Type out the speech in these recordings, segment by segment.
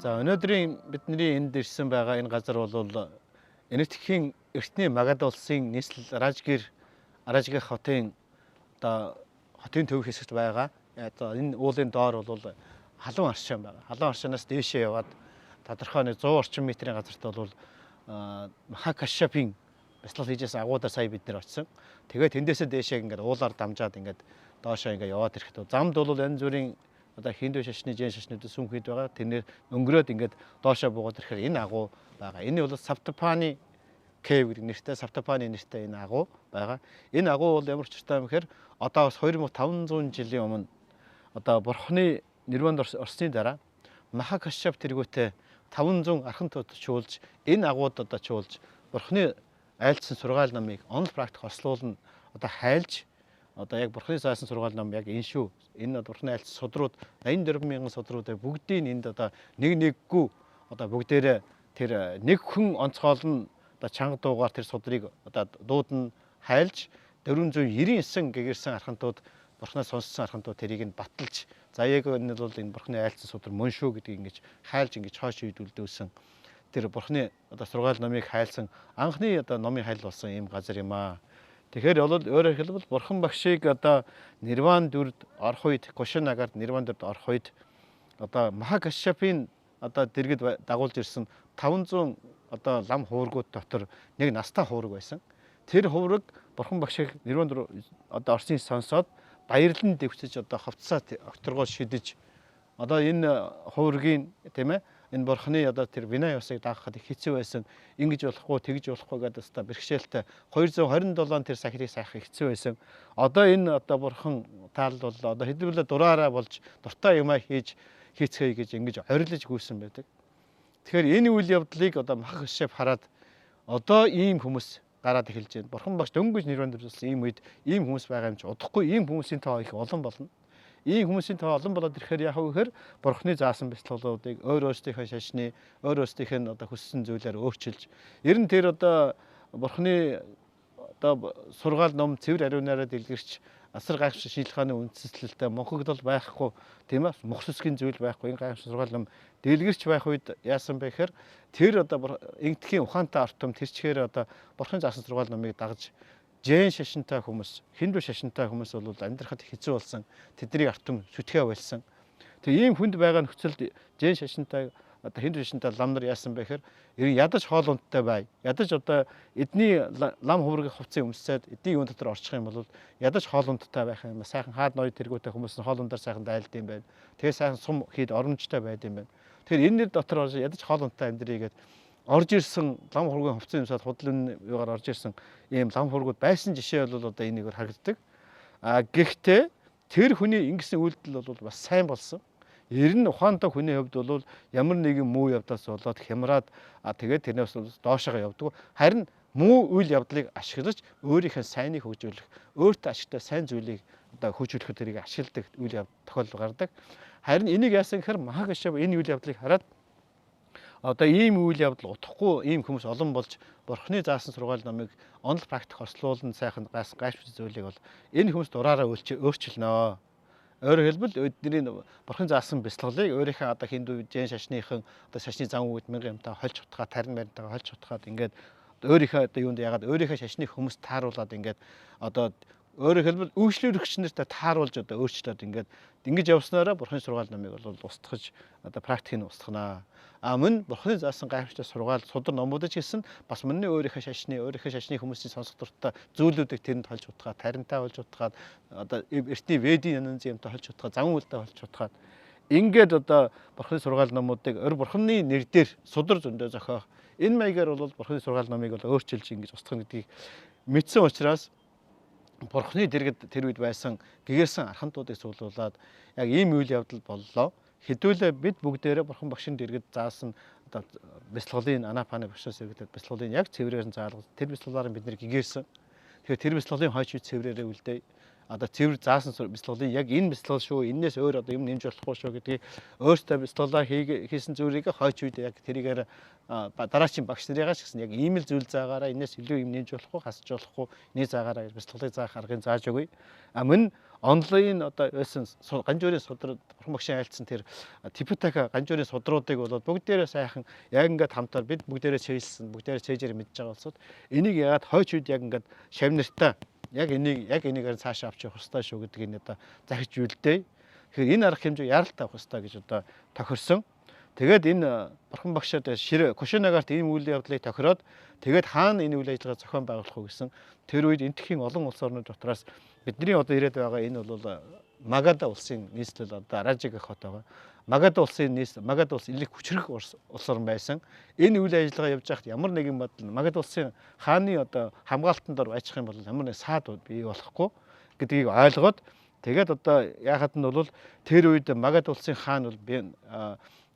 За, өнөөдрийн бидний энд ирсэн байгаа энэ газар бол Энэтхэгийн эртний Магад улсын нийслэл Ражгир Ражгир хотын одоо хотын төв хэсэгт байгаа. Одоо энэ уулын доор бол халуун аршаан байгаа. Халуун аршаанаас дээшээ яваад тодорхой нэг 100 орчим метрийн газарт бол Махакашапын бяцлал хийжсэн агуудаар сая бид нэр очсон. Тэгээд тэндээсээ дээшээ ингээд уулаар дамжаад ингээд доошоо ингээд яваад ирэхэд замд бол янз бүрийн одоо хиндүү шашны, жэн шашнууд сүм хийд байгаа. Тэрнээр өнгөрөөд ингээд доошоо буугаад ирэхээр энэ агуу байгаа. Энэ бол Саптапани cave гэдэг нэртэй, Саптапани нэртэй энэ агуу байгаа. Энэ агуу бол ямар учиртай юм гэхээр одоо бас 2500 жилийн өмнө одоо бурхны нирванд орсны дараа Махакашап тэргүүтээ 500 архан чуулж энэ агууд одоо чуулж бурхны айлдсан сургаал номыг онол практик хослуулна одоо хайлж одоо яг бурхны заасан сургаал ном яг энэ шүү. Энэ бурхны айлдсан судрууд 84 мянган судруудыг бүгдийг энд одоо нэг нэггүй одоо бүгдээрээ тэр нэг хүн онцгоол нь одоо чанга дуугаар тэр судрыг одоо дуудан хайлж 499 гэгэрсэн архантууд бурхнаас сонссон архантууд тэрийг нь баталж за яг энэ бол энэ бурхны айлдсан судар мөн шүү гэдгийг ингэж хайлж ингэж хойш үед үлдүүлсэн тэр бурхны одоо сургаал номыг хайлсан анхны одоо номын хайл болсон ийм газар юм аа. Тэгэхээр бол өөрөөр хэлбэл бурхан багшийг одоо нирван дүрд орох үед Кушинагарт нирван дүрд орох үед одоо Махакашапын одоо дэргэд дагуулж ирсэн 500 одоо лам хуургууд дотор нэг настай хуург байсан. Тэр хуург бурхан багшийг нирван дүр одоо орсныг сонсоод баярлан дэвсэж одоо ховцсоо окторгоо шидэж одоо энэ хуургийн тийм ээ энэ бурхны одоо тэр вина ёсыг даахад их хэцүү байсан. Ингэж болохгүй, тэгж болохгүй гэдэг өста бэрхшээлтэй 227 тэр сахирыг сайх хэцүү байсан. Одоо энэ одоо бурхан таал бол одоо хэдвүлээ дураараа болж дуртай юмаа хийж хийцгээе гэж ингэж орилж гүйсэн байдаг. Тэгэхээр энэ үйл явдлыг одоо мах хөшөөп хараад одоо ийм хүмүүс гараад эхэлж байна. Бурхан багш дөнгөж нирван дүрсэн ийм үед ийм хүмүүс байгаа юм чи удахгүй ийм хүмүүсийн тоо их олон болно. Ийм хүмүүсийн тоо олон болоод ирэхээр яах вэ гэхээр бурхны заасан бяцлаглуудыг өөр өөрсдийнхөө шашны, өөр өөрсдийнх нь одоо хүссэн зүйлээр өөрчилж, ер нь тэр одоо бурхны одоо сургаал ном цэвэр ариунаараа дэлгэрч асар гайхамшиг шийдэл хааны үндэслэлтэй мунхагдал байхгүй, тийм ээ, мох сүсгийн зүйл байхгүй энэ гайхамшиг сургаал ном дэлгэрч байх үед яасан бэ гэхээр тэр одоо энтхийн ухаантай ард түмэн тэр чигээр одоо бурхны заасан сургаал номыг дагаж жэн шашинтай хүмүүс, хиндүү шашинтай хүмүүс бол амьдрахад хэцүү болсон. Тэднийг ард түмэн сүтгээ болсон. Тэгээ ийм хүнд байгаа нөхцөлд жэн шашинтай одоо хиндүү шашинтай лам нар яасан бэ гэхээр ер нь ядаж хоол ундтай бай. Ядаж одоо эдний лам хувраг хувцсыг өмсөөд эдний юун дотор орчих юм бол ядаж хоол ундтай байх юм. Сайхан хаад ноёд тэргүүтэй хүмүүс нь хоол ундаар сайхан дайлд юм байна. Тэгээ сайхан сум хийд оромжтой байд юм байна. Тэгэхээр энэ нэр дотор орж ядаж хоол ундтай амьдрий гээд орж ирсэн лам хургийн хувцас юмсаад худлын югаар орж ирсэн ийм лам хургууд байсан жишээ бол одоо энэ нэгээр харагддаг. А гэхдээ тэр хүний ингэсэн үйлдэл бол бас сайн болсон. Ер нь ухаантай хүний хувьд бол ямар нэгэн муу явдаас болоод хямраад тэгээд тэрнээс доошоо явдаг. Харин муу үйл явдлыг ашиглаж өөрийнхөө сайныг хөгжүүлэх, өөртөө ашигтай сайн зүйлийг одоо хөгжүүлэхэд тэрийг ашигладаг үйл явдал тохиолдол гардаг. Харин энийг яасан гэхээр Махакашап энэ үйл явдлыг хараад одоо ийм үйл явдал утахгүй ийм хүмүүс олон болж бурхны заасан сургаал номыг онол практик хослуулан сайхан гайхамшиг зүйлийг бол энэ хүмүүс дураараа өөрчилнө. Өөрөөр хэлбэл эдний бурхан заасан бяцлаглыг өөрийнхөө одоо хиндүү жэн шашныхан одоо шашны зам үед мянган юмтай хольж утгаад тарин баринтайгаа хольж утгаад ингээд өөрийнхөө одоо юунд ягаад өөрийнхөө шашны хүмүүст тааруулаад ингээд одоо өөрөөр хэлбэл үйлчлүүлэгч нартай тааруулж одоо өөрчлөөд ингээд ингэж явснараа бурхны сургаал номыг бол устгах одоо практикийг устгана. А мөн бурхны заасан гайхамшигтай сургаал судар номуудаж гэсэн бас мөнний өөрийнхөө шашны хүмүүсийн сонсох дуртай зүйлүүдийг тэрэнд холж утгаад, таринтай холж утгаад, одоо эртний ведийн янз юмтай холж утгаад, зам үйлтэй холж утгаад ингээд одоо бурхны сургаал номуудыг өөр бурхны нэр дээр судар зөндөө зохиох энэ маягаар бол бурхны сургаал номыг бол өөрчилж ингэж устгах гэдгийг мэдсэн учраас бурхны дэргэд тэр үед байсан гэгэрсэн архантуудыг цуглуулад яг ийм үйл явдал боллоо. Хэдүүлээ бид бүгдээрээ бурхан багшийн дэргэд заасан одоо бяцлаглалын Анапаны багшаас иргэдэд бяцлаглалын яг цэврээр нь заалгаж тэр бяцлаглалаар бид нэр гэгэрсэн. Тэгэхээр тэр бяцлаглалын хойч үе цэврээрээ үлдээ. одоо цэвэр заасан бяцлаглалын яг энэ бяцлал шүү, энээс өөр одоо юм нэмж болохгүй шүү гэдгийг өөртөө бяцлаглаа хийсэн зүйлийг хойч үед яг тэрийгээр дараачийн багш нарыгаа ч гэсэн яг ийм л зүйл заагаараа энээс илүү юм нэмж болохгүй, хасж болохгүй, нэг заагаараа бяцлаглалыг заах аргыг зааж өгье. А мөн онлайн одоо байсан Ганжуурын судар бурхан багшийн айлцсан тэр Типитака Ганжуурын судруудыг бол бүгдээрээ сайхан яг ингээд хамтаар бид бүгдээрээ чэйжсэн, бүгдээрээ чэйжээр мэдж байгаа улсууд энийг яагаад хойч үед яг ингээд шавнартаа яг энийг яг энийгээр цаашаа авч явах ёстой шүү гэдгийг нь одоо захиж үлдээе. Тэгэхээр энэ арга хэмжээ яралтай авах ёстой гэж одоо тохирсон. Тэгээд энэ бурхан багшаад шир Кушинагарт ийм үйл явдлыг тохироод тэгээд хаана энэ үйл ажиллагаа зохион байгуулах уу гэсэн тэр үед Энтхийн олон улс орнууд дотроос бидний одоо ирээд байгаа энэ бол Магада улсын нийслэл одоо Ражиг хот байгаа. Магада улсын нийслэл Магада улс илүү хүчрэх улс орн байсан. Энэ үйл ажиллагаа явж байхад ямар нэгэн бодол Магада улсын хааны одоо хамгаалтанд ор ажих юм бол ямар нэг саад бий болохгүй гэдгийг ойлгоод тэгээд одоо яахад нь бол тэр үед Магада улсын хаан бол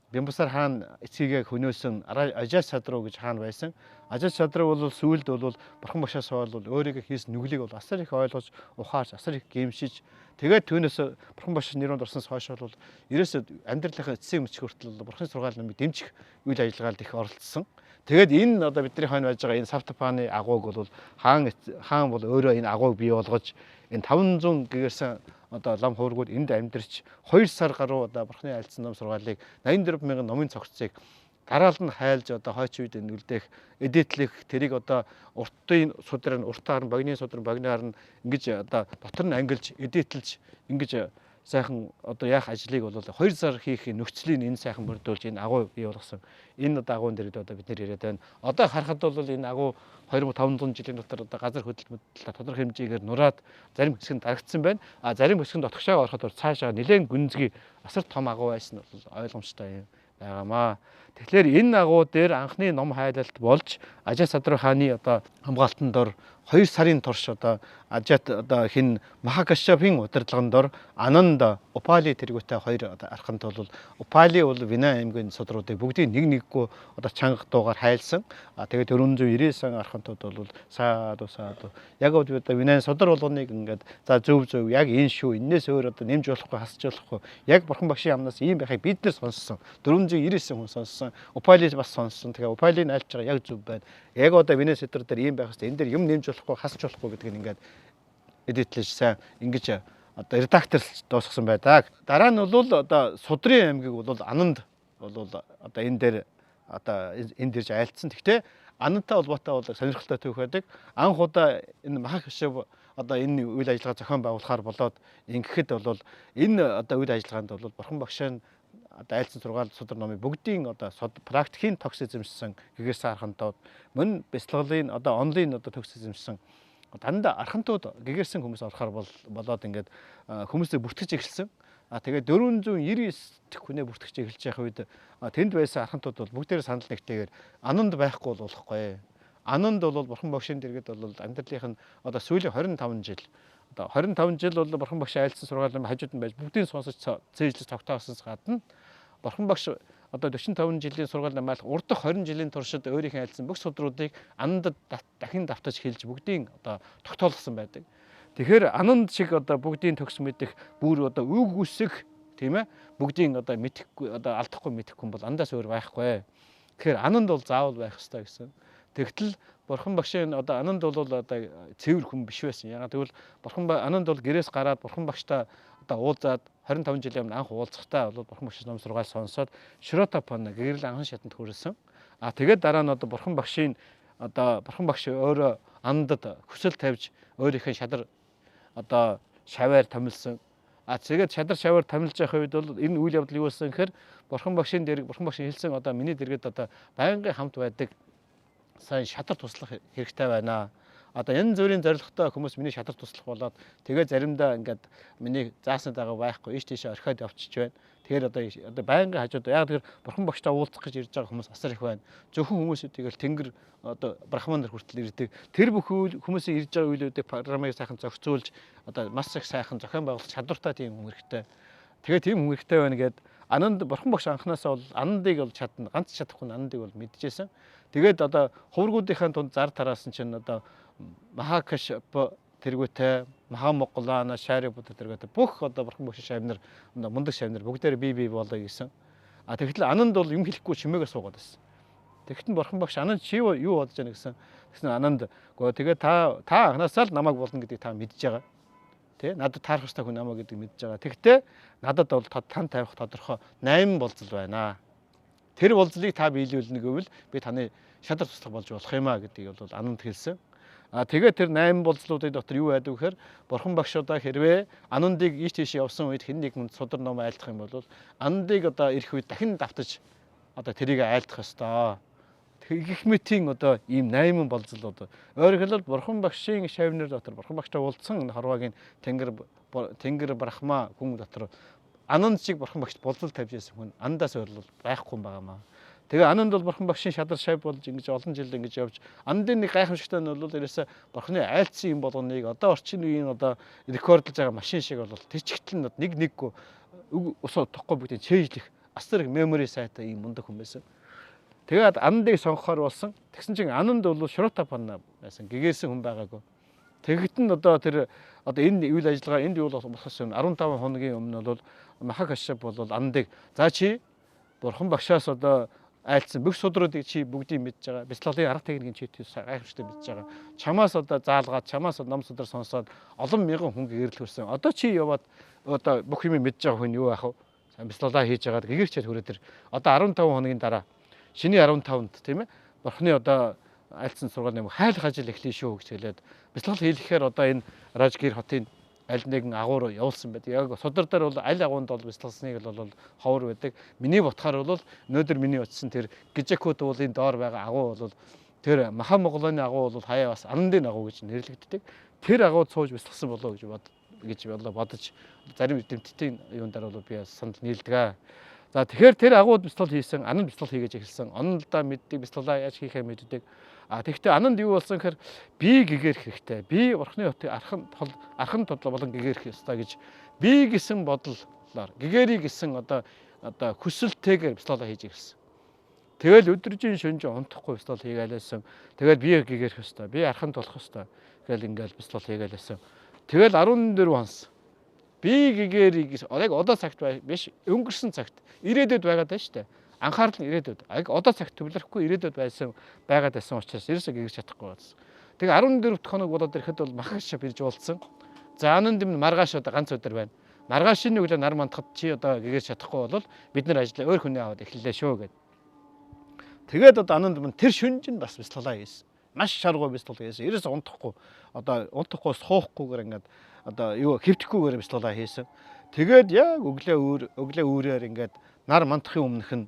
Бимбасар хаан эцгийгээ хөнөөсөн Ажаас Садруу гэж хаан байсан. Ажаас Садруу бол сүүлд бол бурхан багшаас бол өөрийгөө хийсэн нүглийг бол асар их ойлгож, ухаарч, асар их гэмшиж, тэгээд түүнээс бурхан багш нэрөнд орсноос хойш бол ерөөсөө амьдралынхаа эцсийн мөч хүртэл бурханы сургаал номыг дэмжих үйл ажиллагаанд их оролцсон. Тэгээд энэ одоо бидний хойно байж байгаа энэ Савтапаны агууг бол хаан бол өөрөө энэ агууг бий болгож энэ 500 гэгэрсэн одоо лам хуургууд энд амьдарч 2 сар гаруй одоо бурхны айлцсан ном сургаалыг 84 мянган номын цогцыг дараал нь хайлж одоо хойч үед энэ үлдээх эдитлэх тэрийг одоо уртын судраар нь уртаар нь богины судар богиноор нь ингэж одоо дотор нь ангилж эдитлж ингэж сайхан одоо яах ажлыг бол 2 сар хийх нөхцөлийн энэ сайхан мөрдүүлж энэ агуу бий болгосон. Энэ одоо агуун дээр одоо бид нэр яриад байна. Одоо харахад бол энэ агуу 2500 жилийн дотор одоо газар хөдлөлт мөдлөлт тодорхой хэмжээгээр нураад зарим хэсэг нь дарагдсан байна. А зарим хэсэг нь дотгошоо ороход бол цаашаа нэлээд гүнзгий асар том агуу байсан нь бол ойлгомжтой юм байгаамаа. Тэгэхээр энэ агуу дээр анхны ном хайлалт болж Ажаа Садруу хааны одоо хамгаалтанд дор 2 сарын турш одоо Ажаат одоо хин Махакашапын удирдлагын дор Ананд Упали тэргүүтэй хоёр одоо архант бол Упали бол Вина аймгийн судруудыг бүгдийг нэг нэггүй одоо чанга дуугаар хайлсан. А тэгээд 499 архантууд бол сааду сааду яг одоо Винан судар болгоныг ингээд за зөв зөв яг энэ шүү, энээс өөр одоо нэмж болохгүй, хасж болохгүй. Яг бурхан багшийн амнаас ийм байхыг бид нар сонссон. 499 хүн сонссон. Упали бас сонссон. Тэгээ Упалийг айлж байгаа яг зөв байна. Яг одоо Винан судар дээр ийм байх хэрэгтэй. Энэ дээр юм нэмж болохгүй, хасж болохгүй гэдгийг ингээд эдитлэж сайн ингэж одоо редакторлж дуусгасан байдаг. Дараа нь бол одоо Судрын аймгийг бол Ананд бол одоо энэ дээр одоо энд ирж айлтсан. Гэхдээ Анантай холбоотой бол сонирхолтой түүх байдаг. Анх удаа энэ Махакашав одоо энэ үйл ажиллагаа зохион байгуулахаар болоод ингэхэд бол энэ одоо үйл ажиллагаанд бол бурхан багшийн одоо айлцсан сургаал судар номын бүгдийн одоо практикийн төгс эзэмшсэн гэгэрсэн архантууд мөн бяцлаглалын одоо онлайн одоо төгс эзэмшсэн дандаа архантууд гэгэрсэн хүмүүс орохоор болоод ингээд хүмүүсийг бүртгэж эхэлсэн. А тэгээд 499 дэх хүнээ бүртгэж эхэлж явах үед тэнд байсан архантууд бол бүгдээрээ санал нэгтэйгээр Ананд байхгүй бол болохгүй. Ананд бол бурхан багшийн дэргэд бол амьдралынх нь одоо сүүлийн 25 жил одоо 25 жил бол бурхан багш айлцсан сургаал ном хажууд нь байж бүгдийг сонсож цээжлэж тогтоосоос гадна бурхан багш одоо 45 жилийн сургаал намаал урдах 20 жилийн туршид өөрийнхөө айлцсан бүх судруудыг Анандад дахин давтаж хэлж бүгдийг одоо тогтоолгосон байдаг. Тэгэхээр Ананд шиг одоо бүгдийн төгс мэдэх бүр одоо үг үсэх тийм ээ бүгдийн одоо мэдэхгүй одоо алдахгүй мэдэх хүн бол Андаас өөр байхгүй. Тэгэхээр Ананд бол заавал байх ёстой гэсэн. Тэгтэл бурхан багшийн одоо Ананд бол одоо цэвэр хүн биш байсан. Ягаад гэвэл бурхан Ананд бол гэрээс гараад бурхан багштай одоо уулзаад 25 жилийн өмнө анх уулзахдаа бол бурхан багшийн ном сургаал сонсоод Шротапана гэрэл анхан шатанд хүрсэн. А тэгээд дараа нь одоо бурхан багшийн одоо бурхан багш өөрөө Анандад хүсэл тавьж өөрийнхөө шадар одоо шаваар томилсон. А тэгээд шадар шаваар томилж явах үед бол энэ үйл явдал юу болсон гэхээр бурхан багшийн дэрэг бурхан багшийн хэлсэн одоо миний дэргэд одоо байнгын хамт байдаг сайн шатар туслах хэрэгтэй байна. Одоо янз бүрийн зорилготой хүмүүс миний шатар туслах болоод тэгээ заримдаа ингээд миний заасны дагуу байхгүй ийш тийшээ орхиод явчихж байна. Тэгэхээр одоо байнгын хажууд яг тэр бурхан багштай уулзах гэж ирж байгаа хүмүүс асар их байна. Зөвхөн хүмүүсүүд тэгэл тэнгэр одоо брахман нар хүртэл ирдэг. Тэр бүх хүмүүсийн ирж байгаа үйлүүдийг програмыг сайхан зохицуулж одоо маш их сайхан зохион байгуулах чадвартай тийм хүн хэрэгтэй. Тэгээ тийм хүн хэрэгтэй байна гэд Ананд бурхан багш анхнаасаа бол Анандыг бол чадна. Ганц чадахгүй Анандыг бол мэдчихсэн. Тэгээд одоо хуврагуудынхаа тунд зар тараасан чинь одоо Махакаш тэргүүтэй Маха Моголлана, Шарипутра гэдэг бүх одоо бурхан багш шавнар, мундаг шавнар бүгдээр бие болоо гэсэн. А тэгэхдээ Ананд бол юм хэлэхгүй чимээгээ суугаад байсан. Тэгэхдээ бурхан багш Ананд чи юу бодож байна гэсэн. Тэгсэн Ананд гоо тэгээ та анхнаасаа л намайг болно гэдгийг та мэдж байгаа. Тэ надад таарах ёстой хүн намайг гэдгийг мэдж байгаа. Тэгэхдээ надад бол тань тавих тодорхой 8 болзол байна. Тэр болзлыг та биелүүлнэ гэвэл би таны шадар туслах болж болох юм а гэдгийг бол Ананд хэлсэн. А тэгээд тэр 8 болзлуудын дотор юу байдаг вэ гэхээр бурхан багш одоо хэрвээ Анандыг ийш тийш явсан үед хэн нэг хүн судар ном айлдах юм бол Анандыг одоо ирэх үед дахин давтаж одоо тэрийг айлдах ёстой. Гэх мэтийн одоо ийм 8 болзол одоо өөрөөр хэлбэл бурхан багшийн шавнар дотор бурхан багштай уулзсан хорвоогийн тэнгэр брахма хүн дотор Ананд шиг бурхан багшд болзол тавьж байсан хүн Анандаас өөр бол байхгүй юм байгаа маа. Тэгээ Ананд бол бурхан багшийн шадар шав болж ингэж олон жил ингэж явж Анандын нэг гайхамшигтай нь бол ерөөсө бурханы айлцсан юм болгоныг одоо орчин үеийн одоо рекордлж байгаа машин шиг бол тэр чигтэл нь нэг нэггүй ус утахгүй бүгдийг чэйжлэх асар их memory сайтай ийм мундаг хүн байсан. Тэгээд Анандыг сонгохоор болсон. Тэгсэн чинь Ананд бол Шротапанна байсан. Гэгэрсэн хүн байгаагүй. Тэгэхэд нь одоо тэр одоо энэ үйл ажиллагаа энд юу болохоос өмнө 15 хоногийн өмнө бол Маха Кашьяп бол Анандыг за чи бурхан багшаас одоо айлцсан бүх судруудыг чи бүгдийг мэдж байгаа. Бяцлаглалын арга техникийн чи гайхамшигтай мэдж байгаа. Чамаас одоо заалгаад, чамаас ном судар сонсоод олон мянган хүн гэрэл хөрсөн. Одоо чи яваад одоо бүх юм мэдж байгаа хүн юу яах вэ? Бяцлаглаа хийж байгаад гэгэрчээд хүрээ тэр одоо 15 хоногийн дараа шиний 15-нд тийм ээ бурхны одоо айлцсан сургаал нэм хайлах ажил эхлэе шүү гэж хэлээд бяцлал хийлгэхээр одоо энэ Ражгир хотын аль нэгэн агуур явуулсан байдаг. Яг судар дээр бол аль агуунд бол бяцлалсныг бол ховор байдаг. Миний бодохоор бол өнөөдөр миний очсон тэр Гижакут уулын доор байгаа агуу бол тэр Маха Моголооны агуу бол хаяа бас Анандын агуу гэж нэрлэгддэг. Тэр агууд сууж бяцласан болоо гэж бодож зарим эрдэмтдийн юун дээр бол би санал нийлдэг. За тэгэхээр тэр агууд бяцлал хийсэн, Ананд бяцлал хийгээж эхэлсэн. Онолдоо мэддэг, бяцлалаа яаж хийхээ мэддэг. А тэгэхдээ Ананд юу болсон гэхээр би гэгэрх хэрэгтэй. Би бурхны хотыг архан тодлоо болон гэгэрх ёстой гэж би гэсэн бодлоор гэгэрий гэсэн одоо хүсэлтэйгээр бяцлалаа хийж эхэлсэн. Тэгэл өдөржин шөнөжин унтахгүй бяцлал хийгээлсэн. Тэгэл би гэгэрх ёстой, би архан тулах ёстой гэл ингээл бяцлал хийгээлсэн. Тэгэл 14 хонс би гэгэрий гэсэн яг одоо цагт биш өнгөрсөн цагт ирээдүйд байгаад байна шүү дээ. Анхаарал нь ирээдүйд. Яг одоо цагт төвлөрөхгүй ирээдүйд байсан байгаад байсан учраас ерөөсөө гэгэрч чадахгүй байсан. Тэгээ 14 дахь хоног болоод ирэхэд бол Маха Кашьяп ирж уулзсан. За Ананд минь маргааш одоо ганц өдөр байна. Маргаашийн өглөө нар мандахад чи одоо гэгэрч чадахгүй бол бид нар ажлаа өөр хүнээ аваад эхэллээ шүү гэд. Тэгээд одоо Ананд минь тэр шүнж нь бас бяцлалаа хийсэн. Маш шаргуу бяцлал хийсэн. Ерөөсөө унтахгүй одоо унтахгүй суухгүйгээр ингээд одоо юу хэвтэхгүйгээр бяцлалаа хийсэн. Тэгээд яг өглөө үүрээр ингээд нар мандахын өмнөх нь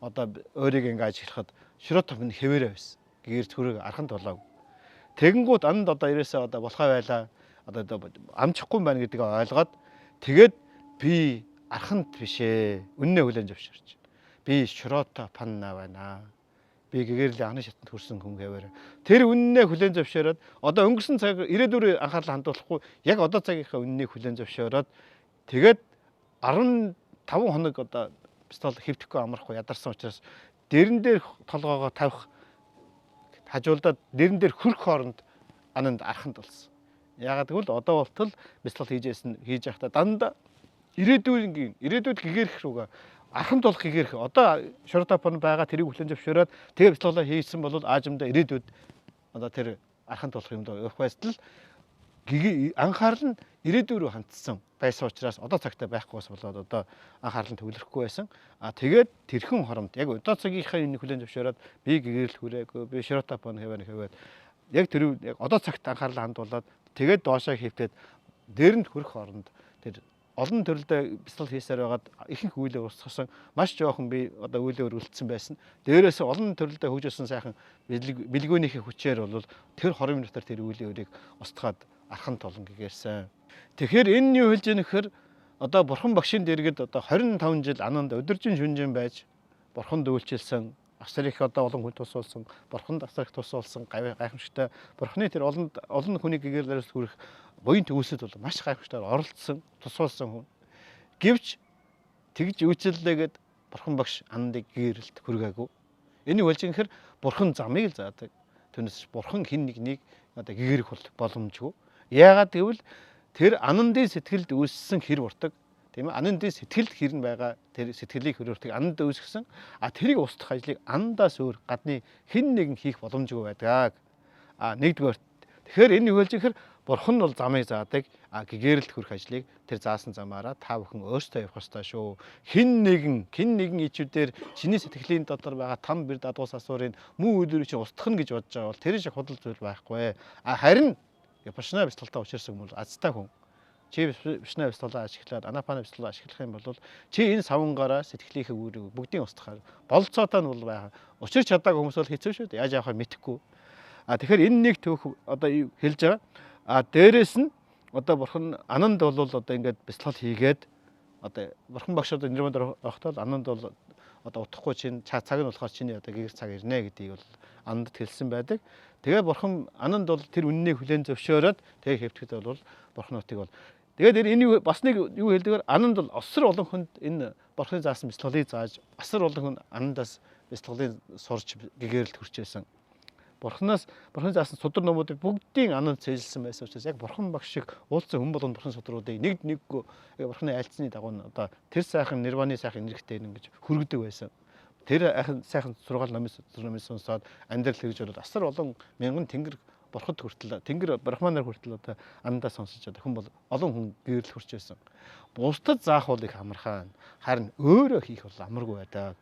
одоо өөрийг ингээд ажиглахад Шротоп нь хэвээрээ байсан. Гэгэрч хүрээ архан тулаагүй. Тэгэнгүүт Ананд одоо ерөөсөө одоо болохоо байлаа. Одоо амжихгүй юм байна гэдгийг ойлгоод тэгээд би арханд биш ээ. Үннээ хүлээн зөвшөөрч. Би Шротапанна байна. Би гэгэрлийн анхан шатанд хүрсэн хүн хэвээр. Тэр үннээ хүлээн зөвшөөрөөд одоо өнгөрсөн цаг ирээдүйн анхаарлаа хандуулахгүй яг одоо цагийнхаа үннийг хүлээн зөвшөөрөөд тэгээд 15 хоног одоо бяцлал хэвтэхгүй амрахгүй ядарсан учраас дэрэн дээр толгоогоо тавих хажуулдаад дэрэн дээр хөрөх хооронд Ананд арханд болсон. Яагаад гэвэл одоо болтол бяцлал хийж байхдаа дандаа ирээдүйд гэгэрх рүүгээ архан тулах гэгэрх одоо Шротапан байгаа тэрийг хүлээн зөвшөөрөөд тэгээ бяцлалаа хийсэн бол аажимдаа ирээдүйд одоо тэр архан тулах юм доо явах байтал анхаарал нь ирээдүй рүү хандсан байсан учраас одоо цагтаа байхгүйс болоод одоо анхаарал нь төвлөрөхгүй байсан. А тэгээд тэрхэн хоромд яг одоо цагийнхаа энэ хүлээн зөвшөөрөөд би гэгэрэл хүрээгүй би Шротапан хэвээр яг тэр яг одоо цагт анхаарлаа хандуулад тэгээд доошоо хэвтээд дээрэнд хүрэх хооронд тэр олон төрөлдөө бяцлал хийсээр байгаад ихэнх үйлээ устгасан маш жоохон би одоо үйлээ өргөлдсөн байсан. Дээрээс олон төрөлдөө хөгжүүлсэн сайхан бэлгүүнийхээ хүчээр бол тэр 20 минутаар тэр үйлээ өрийг устгаад архан тулан гэгэрсэн. Тэгэхээр энэ юу хэлж яах гэхээр одоо бурхан багшийн дэргэд одоо 25 жил Ананд өдөржин шүнжин байж бурханд үйлчилсэн, асар их одоо олон хүн тус болсон, бурханд асар их тус болсон гайхамшигтай бурханы тэр олон хүний гэгэрлээс хүрэх буян төвөөсөд бол маш гайхамшигтайгаар оролцсон, тус болсон хүн. Гэвч тэгж үйлчлэлээгээд бурхан багш Анандыг гэрэлт хүргээгүй. Энийг болж ингэхээр бурхан замыг л заадаг. Түүнээс бурхан хэн нэгнийг одоо гэгэрэх боломжгүй. Яагаад гэвэл Тэр Анандын сэтгэлд үүссэн хэр буртаг, тийм ээ, Анандын сэтгэлд хэрн байгаа тэр сэтгэлийг хөрөөртөг Ананд үүсгэсэн. А тэрийг устгах ажлыг Анандаас өөр гадны хэн нэгэн хийх боломжгүй байдаг. А нэгдүгээр. Тэгэхээр энэ юу хэлж гэхээр Бурхан бол замыг заадаг, а гэгэрэлд хүрэх ажлыг тэр заасан замаараа та бүхэн өөрсдөө явах ёстой шүү. Хэн нэгэн ичүүдээр чиний сэтгэлийн дотор байгаа там бэр дадгуус асуурын муу үйлдвэрийг чинь устгах нь гэж бодож байгаа бол тэр шиг худал зүйл байхгүй. А харин Випашна бясалгалтай учирсан юм бол азтай хүн. Чи Випашна бясалгалаа ашиглаад Анапана бясалгалаа ашиглах юм бол чи энэ савнгаараа сэтгэлийнхээ үүрийг бүгдийг устгахаар болцоотой нь бол байх. Учирч чадаагүй хүмүүс бол хэцүү шүү дээ. Яаж явахаа мэдэхгүй. А тэгэхээр энэ нэг түүх одоо хэлж байгаа. А дээрэс нь одоо Бурхан Ананд бол одоо ингээд бясалгал хийгээд одоо Бурхан багш одоо нирванд орохдоо Ананд бол одоо утахгүй чинь цаг нь болохоор чиний одоо гэгэр цаг ирнэ гэдгийг бол Анандд хэлсэн байдаг. Тэгээ Бурхан Ананд бол тэр үннийг хүлээн зөвшөөрөөд тэгээ хэвтгэд бол Бурхануудыг бол тэгээд энэ бас нэг юу хэлдгээр Ананд бол осор олон хүнд энэ Бурханы заасан бясалгалыг зааж асар олон хүн Анандаас бясалгалыг сурч гэгэрэлд хүрч байсан. Бурханаас Бурханы заасан судар номуудыг бүгдийг Ананд цээжилсэн байсан учраас яг Бурхан багш шиг уулзсан хүн болгонд Бурхан судруудыг нэг нэггүй Бурханы айлцсны дагуу нь одоо тэр сайхан нирваны сайхан энергитэй ингэж хөргөдөг байсан. Тэр сайхан сургаал номын сонсоод амьдрал хэрэгж болоод асар олон мянган тэнгэр бурхад хүртэл тэнгэр брахманаар хүртэл одоо Анандаа сонсож одоо хүн бол олон хүн гэрэл хүрч байсан. Бусдад заах бол их амархан, харин өөрөө хийх бол амаргүй байдаг.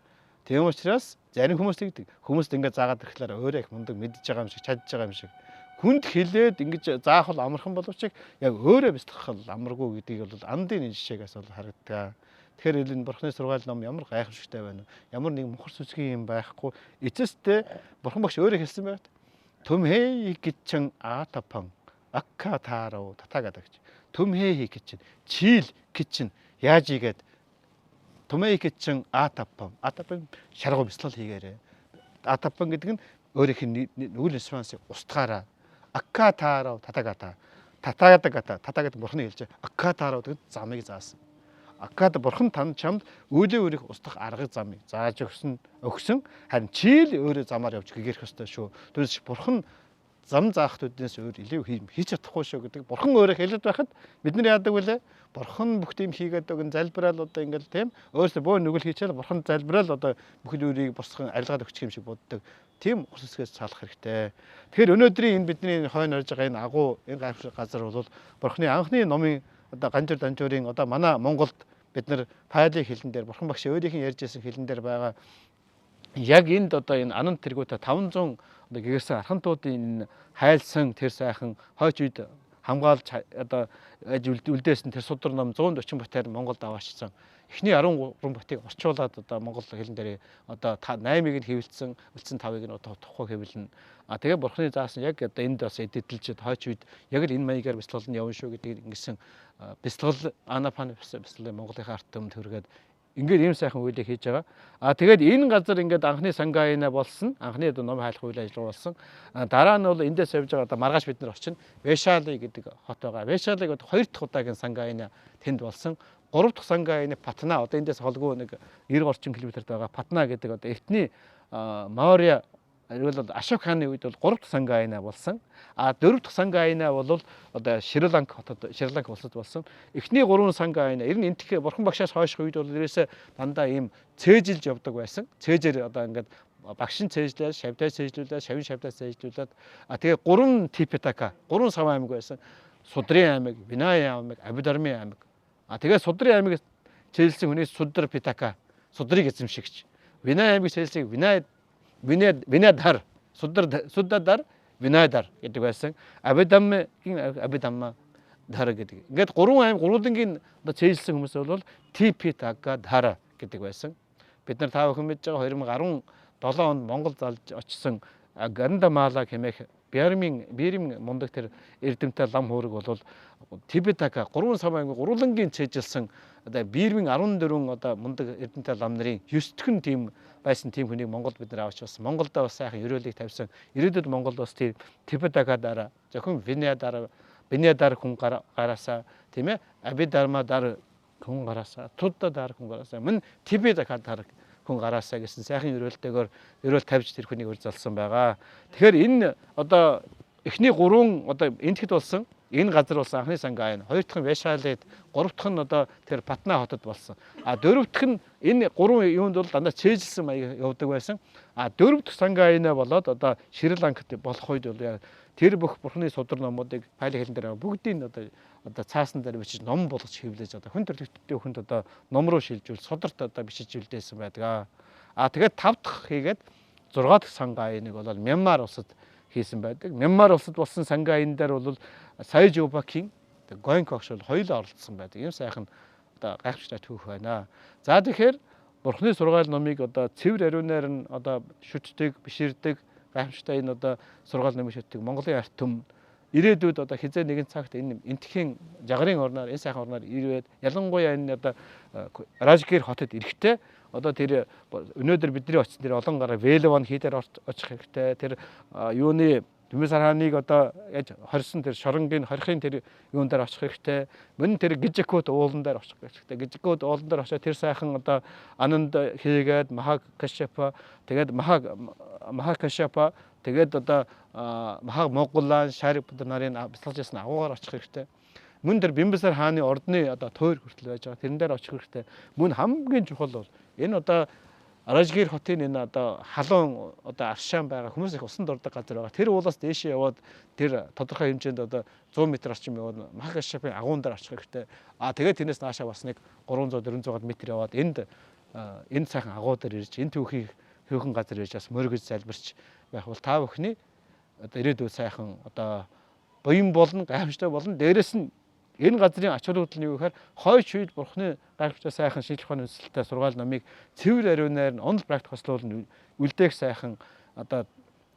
Тийм учраас зарим хүмүүс тэгдэг. Хүмүүст ингээд заагаад ирэхлээр өөрөө их мундаг мэдж байгаа юм шиг, чадж байгаа юм шиг. Хүнд хэлээд ингэж заах бол амархан боловч яг өөрөө бясалгах бол амаргүй гэдгийг бол Анандын жишээгээс бол харагддаг. Тэгэхээр энэ Бурханы сургаал ном ямар гайхамшигтай байна вэ? Ямар нэг мухар сүсгийн юм байхгүй. Эцэстээ Бурхан багш өөрөө хэлсэн байт. Түмхэй гिचэн аатапан акка таарав татагада гэж. Түмхэй гिचэн чийл гिचэн яаж игээд Тумэй гिचэн аатапан. Аатапан шаргуу бясалгал хийгээрэй. Аатапан гэдэг нь өөрийнх нь нүгэл нисвансыг устгаараа. Акка таарав татагата. Татагата татагата Бурханы хэлж акка таарав гэдэг замыг заасан. Аккад Бурхан тань чамд үүлээ өөрийг устгах арга замыг зааж өгсөн. Харин чийл өөрөө замаар явж гэгэрэх ёстой шүү. Түүнээс Бурхан зам заах төднөөс өөр илүү хийж чадахгүй шүү гэдэг Бурхан өөрөө хэлээд байхад бид нар яадаг вүлээ? Бурхан бүх тийм хийгээд өгөн залбираал одоо ингээл тийм өөрөөсөө бөө нүгэл хийчихэл Бурхан залбираал одоо бүхэл үрийг босгон арилгаад өгчих юм шиг боддог. Тийм ус үсгээс цаалах хэрэгтэй. Тэгэхээр өнөөдрийн энэ бидний хойно орж байгаа энэ агуу энэ гайхамшиг газар бол Бурханы анхны номын одоо ганжуур данжуурын одоо манай Монголд бид нар Пали хэлэн дээр Бурхан багш өөрийнх нь ярьж байсан хэлэн дээр байгаа яг энд одоо энэ Ананд тэргүүтээ 500 одоо гэгэрсэн архантуудын энэ хайлсан тэр сайхан хойч үед хамгаалж одоо үлдээсэн тэр судар ном 140 батаар Монголд аваачсан. Эхний 13 батыг орчуулад одоо монгол хэлэн дээр одоо 8-ыг нь хэвлэлсэн, үлдсэн 5-ыг нь одоо утахгүй хэвлэнэ. А тэгээ Бурханы заасан яг одоо энд бас эдэлж хойч үед яг л энэ маягаар бясалгал нь явна шүү гэдгийг ингэсэн бясалгал Анапан бясалгалын Монголынхаа ард түмэнд хүргээд ингээд ийм сайхан үйлийг хийж байгаа. А тэгээд энэ газар ингээд анхны Сангайна болсон. Анхны одоо ном хайлах үйл ажиллагаа болсон. Дараа нь бол эндээс явж байгаа одоо маргааш бид нар очино. Вешали гэдэг хот байгаа. Вешалиг одоо хоёр дахь удаагийн Сангайна тэнд болсон. Гурав дахь Сангайна Патна одоо эндээс холгүй нэг 90 орчим километрт байгаа Патна гэдэг одоо эртний Маорья бол Ашок хааны үед бол 3 дахь Сангайна болсон. А 4 дахь Сангайна бол одоо Шри-Ланк хотод Шри-Ланк улсад болсон. Эхний 3 Сангайна ер нь энтх Бурхан багшаас хойших үед бол ерөөсөө дандаа ийм цээжилж явдаг байсан. Цээжээр одоо ингээд багш нь цээжлээд, шавьдаа цээжлүүлээд, шавин шавьдаа цээжлүүлээд а тэгээ 3 Типитака, 3 сав аймаг байсан. Судрын аймаг, Винай аймаг, Абидармын аймаг. А тэгээ Судрын аймаг цээжилсэн хүний Судар Питака, Судрыг эзэмшигч. Винай аймаг цээжилсэн Винай Винадар, Суддадар, Винадар гэдэг байсан. Абидаммын Абидамма Дхара гэдэг. Ингээд гурван аймаг гурвангийн одоо цээжилсэн хүмүүс бол Типитака Дхара гэдэг байсан. Бид нар та бүхэн мэдж байгаа 2017 онд Монгол залж очсон Гандамала хэмээх Бирмийн мундаг тэр эрдэмтэй лам хөөрөг бол Типитака гурван сав аймаг гурвангийн цээжилсэн одоо Бирмийн 14 одоо мундаг эрдэмтэй лам нарын 9 дэх нь тийм байсан тийм хүнийг Монголд бид нар авч болсон. Монголдо бас сайхан ерөөлийг тавьсан. Ирээдүйд Монгол бас тийм Типитака дараа зөвхөн Винадар Винадар хүн гараасаа тийм ээ Абидарма дар хүн гараасаа Тудда дар хүн гараасаа мөн Типитака дар хүн гараасаа гэсэн сайхан ерөөлтэйгээр ерөөл тавьж тэр хүнийг урьдчилсан байгаа. Тэгэхээр энэ одоо Эхний гурван одоо Энэтхэгт болсон, энэ газар болсон анхны Сангаяна, хоёр дахь нь Вайшалид, гурав дахь нь одоо тэр Патна хотод болсон. А дөрөв дэх нь энэ гурван юунд бол дандаа цээжилсэн маяг явдаг байсан. А дөрөв дэх Сангаяна болоод одоо Шри Ланкт болох үед бол тэр бүх бурхны судар номуудыг пали хэлэн дээр бүгдийг одоо цаасан дээр бичиж ном болгож хэвлэж одоо хүн төрөлхтний хүнд одоо ном руу шилжүүл сударт одоо бичиж үлдээсэн байдаг. А тэгээд тав дахь хийгээд 6 дахь Сангаяны бол Мянмар улсад хийсэн байдаг. Мянмар улсад болсон Сангаян дээр бол Саяжубакийн Гойнко огш бол хоёулаа оролцсон байдаг. Ийм сайхан одоо гайхамшигтай түүх байна. За тэгэхээр Бурхны сургаал номыг одоо цэвэр ариунаар нь одоо шүтдэг, биширдэг, гайхамшигтай энэ одоо сургаал номыг шүтдэг Монголын ард түмэн ирээдүйд одоо хизээ нэгэн цагт энэ Энэтхэгийн жагарын орноор, энэ сайхан орноор ирээд ялангуяа энэ одоо Ражгир хотод ирэхдээ одоо тэр өнөөдөр бидний очсон тэр олон гараа Велван хийдээр очих хэрэгтэй. Тэр юуны Түмэсар хааныг одоо яаж хорьсон тэр шоронгийн хорихын тэр юун дээр очих хэрэгтэй. Мөн тэр Гижикут уулан дээр очих хэрэгтэй. Гижикут уулан дээр очиод тэр сайхан одоо Ананд хийгээд Маха Кашапа, тэгээд Маха Кашапа, тэгээд одоо Маха Моголан, Шарипуд нарын бяцлаж ясан агуугаар очих хэрэгтэй. Мөн тэр Бимбисар хааны ордны одоо тойр хүртэл байж байгаа. Тэрэн дээр очих хэрэгтэй. Мөн хамгийн чухал бол энэ одоо Ражгир хотын энэ одоо халуун одоо аршаан байгаа хүмүүс их усан дурдаг газар байгаа. Тэр уулаас дээшээ яваад тэр тодорхой хэмжээнд одоо 100 м орчим яваад Махакашапын агуун дээр очих хэрэгтэй. А тэгээд тэрнээс наашаа бас нэг 300 400 м яваад энд энэ сайхан агуу дээр ирж энэ түүхийг хөөхөн газар ирж бас мөргөж залбирч байх бол та бүхний одоо ирээдүйд сайхан одоо буян болно, гайхамшигтай болно. Дээрэс нь энэ газрын ач холбогдол нь юу гэхээр хойч үед Бурхны гайхамшигтай сайхан шинжлэх ухааны үндэслэлтэй сургаал номыг цэвэр ариунаар нь онол практик хослуул үлдээх сайхан одоо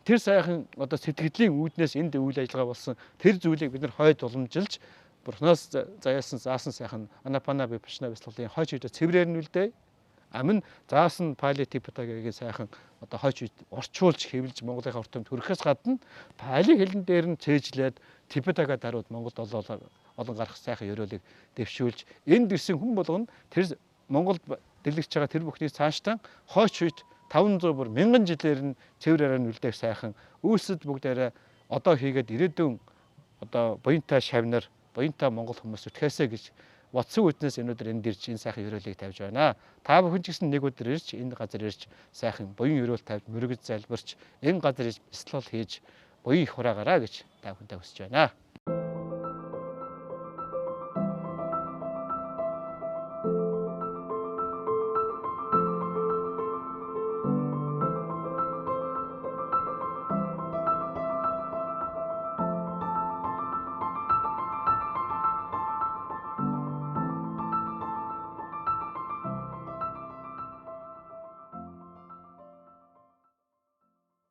тэр сайхан одоо сэтгэгдлийн үүднээс энд үйл ажиллагаа болсон тэр зүйлийг бид нар хойд уламжилж Бурхнаас заяасан заасан сайхан Анапана Випашна бяцлаглалын хойч үед цэврээр нь үлдээ. Амин заасан Пали Типитагийн сайхан одоо хойч үед орчуулж хэвлэж Монголын ард түмэнд хүрэхээс гадна Пали хэлэн дээр нь цээжлээд Типитага даруйд Монголд олон гарах сайхан ёроолыг дэвшүүлж энд ирсэн хүн болгоно тэр Монголд дэлгэрч байгаа тэр бүхний цаашдаа хойч үед 500 бүр мянган жилээр нь цэвэр арай үлдээх сайхан үйлсэд бүгдээрээ одоо хийгээд ирээдүйн одоо буянтай шавнар, буянтай монгол хүмүүс үтгэхээсэ гэж бодсон үднээс өнөөдөр энд ирж энэ сайхан ёроолыг тавьж байна. Та бүхэн ч гэсэн нэг өдөр ирж энэ газар ирж сайхан буян ёроол тавьж мөргөж залбирч энэ газар ирж бяцлал хийж буян их хураагаарай гэж та бүхэндээ хүсэж байна.